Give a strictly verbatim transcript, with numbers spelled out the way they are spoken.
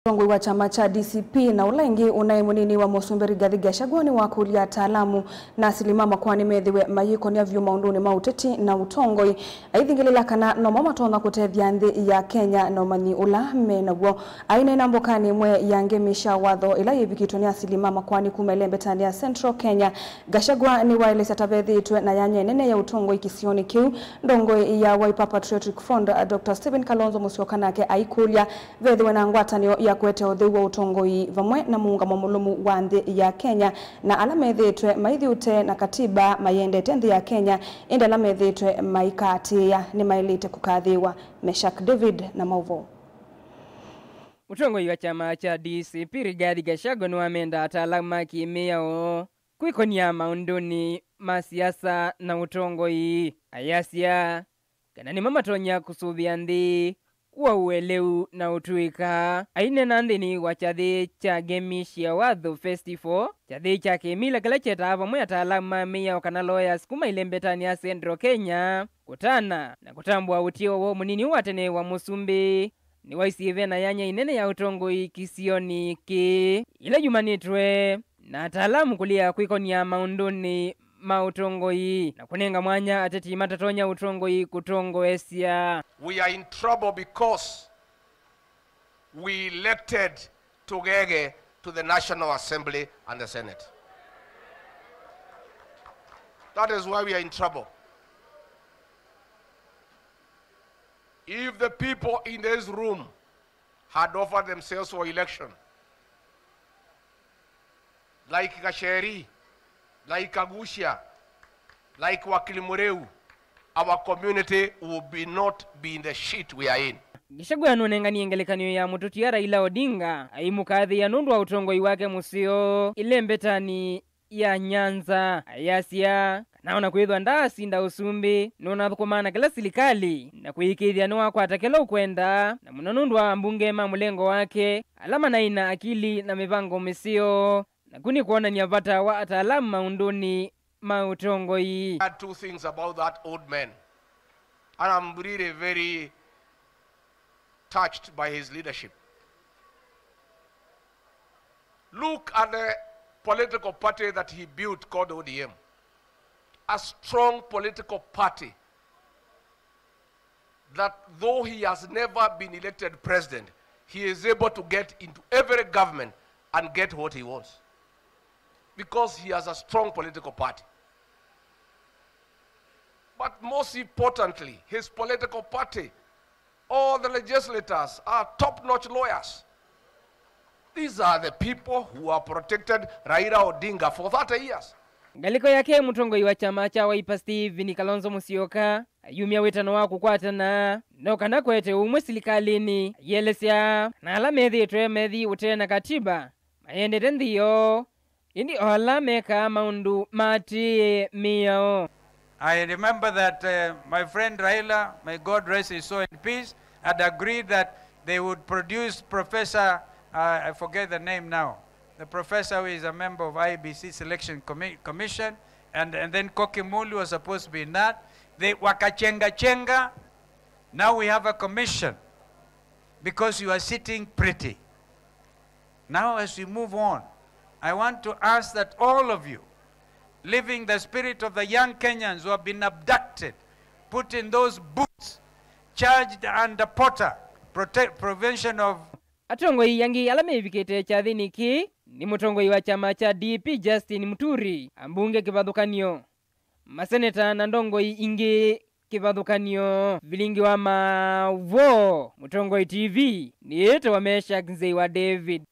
Mũtongoi wa kyama kya D C P na ũla ĩngĩ ũnaĩ mũnini wa mũsumbĩ Rigathi Gachagua nĩwakũlya ataalamu na asili ma makoani methĩwe mayĩkonya vyũ maũndũnĩ ma ũteti na ũtongoi, aithingĩlĩla kana nomo matonya kũtethya nthĩ ya Kenya na ũmanyi ũla me naw'o. Aineena mbokanĩ ĩmwe ya ngemi sya watho ĩla yĩvikĩtwe nĩ asili ma makoani kuma ĩlembetanĩ ya Central Kenya, Gachagua nĩwaelesya ta vethĩĩtwe na yanya ĩnene ya ũtongoi kĩsionĩ kĩu. Ndongoi ya Wiper Patriotic Front, Doctor Stephen Kalonzo Musyoka, nake aikũlya vethĩwe na ngwatanĩo ya kũete ũtheu wa ũtongoi vamwe na mũũngamo mũlũmu wa nthĩ ya Kenya, na ala methĩĩtwe maithi ũtee na katiba mayendete nthĩ ya Kenya, ĩndĩ ala methĩĩtwe maikaatĩĩa nĩmaĩlĩte kũkathĩĩwa. Meshak David na maũvoo. Mũtongoi wa kyama kya D C P Rigathi Gachagua nĩwamenda ataalamu ma kĩmĩao kwĩkonia maũndũnĩ ma siasa na ũtongoi, ayasya kana nĩmo matonya kũsũvĩa nthĩ kwa ũeleu na ũtũĩka. Aineena nthĩnĩ wa kyathĩ kya Ngemi sya Watho Festival, kyathĩ kya kĩmila kĩla kyetaa vamwe ataalamu ma mĩao kana lawyers kuma ĩlembetanĩ ya Central Kenya, kũtana na kũtambũa ũtiĩwa wa mũnini wa tene wa mũsumbĩ, nĩwaisye ve na yanya ĩnene ya ũtongoi kĩsionĩ kĩĩ, ĩla yumanĩtwe na ataalamu kũlea kwĩkonia maũndũnĩ ma ũtongoi na kũnenga mwanya ateti matatonya ũtongoi kũtongoesya. We are in trouble because we elected Tugege to the National Assembly and the Senate. That is why we are in trouble. If the people in this room had offered themselves for election, like Gacheri, like Kagucia, like Wakili Mureu, our community will be not be in the shit we are in. Gachagua nũnenganie ngelekany'o ya mũtũtia Raila Odinga aimũkathĩĩa nũndũ wa ũtongoi wake mũseo ĩlembetanĩ ya Nyanza, ayasya kana ona kwĩthwa ndaasinda ũsumbĩ, nũnathũkũmaa na kĩla silikalĩ na kũĩkĩĩthya nĩwakwata kĩla ũkwenda, na mũno nũndũ wa ambunge ma mũlengo wake ala manaĩ na akili na mĩvango mĩseo. Naku nĩ kwonany'a vata wa ataalamu maũndũnĩ ma ũtongoi. I had two things about that old man, and I'm really very touched by his leadership. Look at the political party that he built called O D M. A strong political party that, though he has never been elected president, he is able to get into every government and get what he wants because he has a strong political party. But most importantly, his political party, all the legislators are top-notch lawyers. These are the people who have protected Raila Odinga for thirty years. Ngalĩko yake, mũtongoi wa kyama kya Wiper Stephen Kalonzo Musyoka ayumya wĩtano wa kũkwatana no kana kũete ũmwe silikalĩnĩ, ayĩelesya kana ala methĩĩtwe methi ũtee na katiba mayendete nthĩ yoo, ĩndĩ o ala mekaa maũndũ maatĩĩe mĩao. I remember that, uh, my friend Raila, may God rest his soul in peace, had agreed that they would produce Professor, uh, I forget the name now, the professor who is a member of I E B C Selection Commi-, Commission, and, and then Koki Mulu was supposed to be in that. They wakachenga chenga. Now we have a commission because you are sitting pretty. Now, as we move on, I want to ask that all of you, living the spirit of the young Kenyans who have been abducted, put in those boots, charged under POTA, protect, Prevention of Atongoi angĩ ala mevikĩte kyathĩnĩ kĩĩ nĩ mũtongoi wa kyama kya D P Justin Muturi, ambunge kĩvathũkany'o, maseneta na ndongoi ingĩ kĩvathũkany'o. Vilingi wa Maũvoo, Mũtongoi T V, nĩĩtawa Meshak Nzei wa David.